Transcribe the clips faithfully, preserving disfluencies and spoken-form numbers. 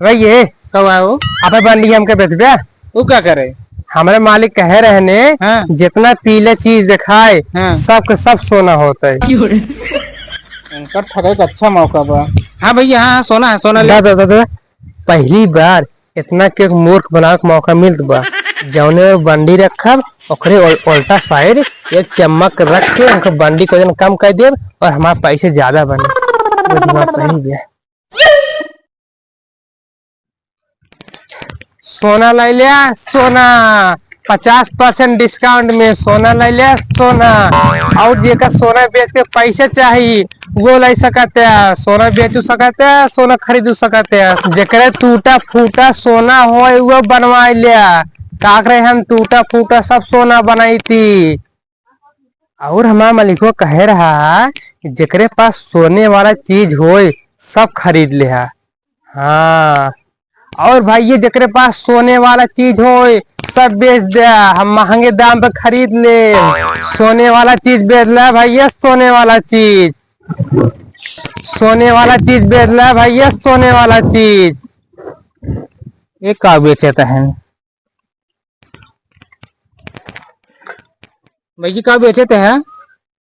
भैया, कब आओ? अबे बंडी हमके बेचबे? उ का करे? हमरे मालिक कहे रहने, हाँ। जितना पीले चीज देखाए, हाँ। सब के सब सोना होता है। इनकर ठगे का अच्छा मौका बा। हाँ भैया, हाँ, हाँ, सोना है, सोना ले। दा, दा, दा, दा। पहली बार इतना के मूर्ख बनावे के मौका मिलत बा। जौने बंडी रखब, ओकरे उल-, उल्टा side एक चम्मच रख के उनके बंडी के वजन कम कर देब और हमार पैसे ज्यादा बने। वो दिमाग सही बे। सोना ले लिया, सोना, पचास percent discount में सोना ले लिया, सोना। और जेकर सोना बेच के पैसे चाही, वो ले सकत है, सोना बेचू सकत है, सोना खरीदू सकत है। जेकरे टूटा फूटा सोना होए, वो बनवाए लिया। का करे हम टूटा फूटा सब सोना बनाई थी। और हमार मालिको कहे रहा कि जेकरे पास सोने वाला चीज होए, सब खरीद लिहा। हाँ, और भाई, ये जेकरे पास सोने वाला चीज होए, सब बेच दे, हम महंगे दाम पे खरीद ले। सोने वाला चीज बेच ले भाई, ये सोने वाला चीज, सोने वाला चीज बेच ले भाई, ये सोने वाला चीज। ये का बेचत है? भैया, का बेचत है?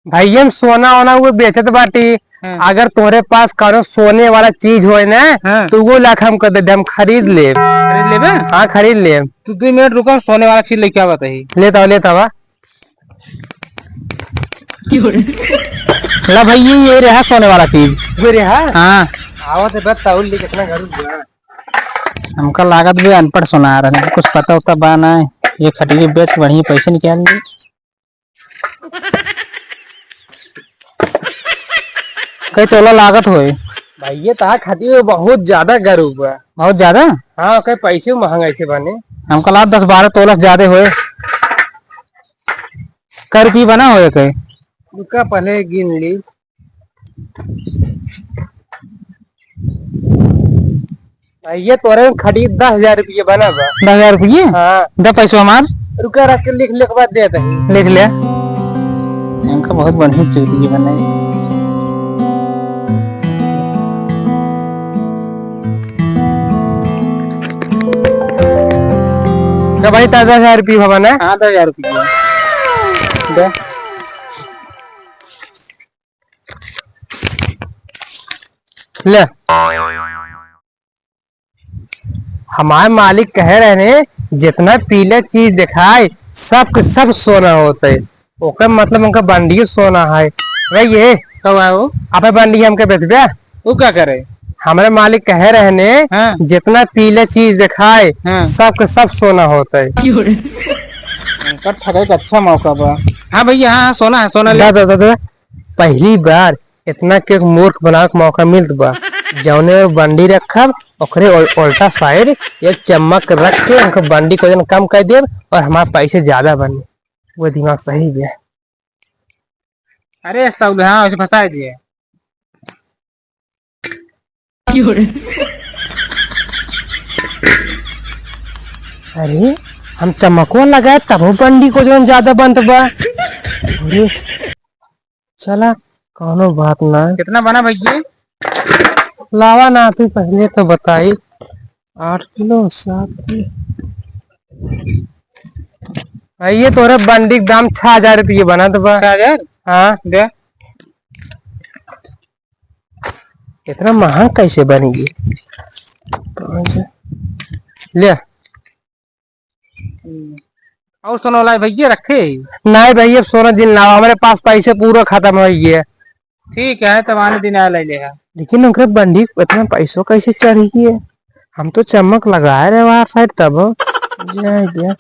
भाई, हम सोना वोना वो बेचत बाटी। हाँ। अगर तोरे पास कौनो सोने वाला चीज होए ना, हाँ। तो वो लाख हम कर दे, हम खरीद ले। खरीद लेबे? हाँ, खरीद ले। तू दो मिनट रुको, हम सोने वाला चीज लेके आवा तही। लेता हूँ, लेता हूँ। ला भाई, ये, ये रहा सोने वाला चीज। ये रहा? हाँ। आवा तो बस, ताउल ले कितना गरीब बा। हमका लागत भी अनपढ़ सुना रहे, कुछ पता उता बा ना। ये खटिया बेच के बढ़िया पैसे निकाल ली। कई तोला लागत होए। भाई, ये तहा खटिया बहुत ज्यादा गरीब बा। बहुत ज्यादा? हाँ, कई पैसे महंगा से बने। हमका लागत दस बारह तोला से ज्यादा होए। कै रुपये बना होए कई? रुका, पहले गिन ली। आ, ये तोरे में खड़ी दस हजार रुपये बना बा। दस हजार रुपये? हाँ। दे पैसो हमार। रुका, रख के लिख, लिख बाद दे दे। लिख ले। इनका बहुत बढ़िया चीज ये बनाई। तो भाई, तो दस हजार रुपये बना। हाँ, दस हजार रुपये। दे। ले। हमार मालिक कहे रहने, "जितना पीले चीज देखाए, सब के सब सोना होते।" ओकर मतलब उनका बंडियो सोना है। रे ये, कब आओ? अबे बंडी हमके बेचबे? उ का करे? हमरे मालिक कहे रहने, हाँ। "जितना पीले चीज देखाए, हाँ। सब के सब सोना होते।" उनका ठगे का अच्छा मौका बा। हाँ भैया, हाँ, हाँ, सोना है, सोना ले। दा, दा, दा, दा। पहली बार इतना के मूर्ख बनावे के मौका मिलत बा। जौने बंडी रखब, ओकरे उल-, उल्टा side एक चम्मच रख के उनके बंडी के वजन कम कर देब और हमार पैसे ज्यादा बने। वो दिमाग सही बे। अरे साहब, हाँ, उसे फंसा दिए। अरे, हम चमकवा लगाए तबो बंडी को जौन ज्यादा बनत बा। अरे, चला, कौनो बात ना। कितना बना भैया? लावा ना, तू पहले तो बताई। आठ किलो, सात किलो। भैया, तोरे बंडी के दाम छह हजार रुपये बनत बा। छह हजार? हाँ। दे। इतना महंग कैसे बन गई? ले। हम्म। और सोना वाला भैया रखे? नहीं भैया, अब सोना जिन लावा, हमारे पास पैसे पूरा खत्म हो गए। ठीक है, तब आने दिन आ ले लेगा। लेकिन उनके बंडी इतना पैसों कैसे चढ़ गई है? हम तो चमक लगाए रहे वहाँ side तब। जाए दे।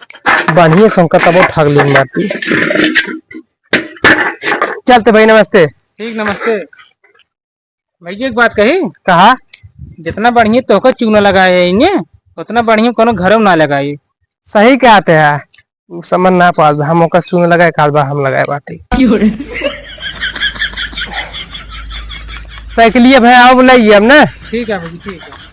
बढ़िया सोनका तब ठग ली मारती। चलते भाई, नमस्ते। ठीक, नमस्ते। भैया, एक बात कही? कहा? जितना बढ़िया तोहका चूना लगाए है इन्हें, उतना बढ़िया कोनो घरों ना लगाए। सही कहते हैं, उ समझ ना पास बा, हम ओकर चूना लगाए, काल बा हम लगाए बाटी। क्यों रे? साइकिलिया भाई, आओ बुलाइए हम ना। ठीक है भैया, ठीक है।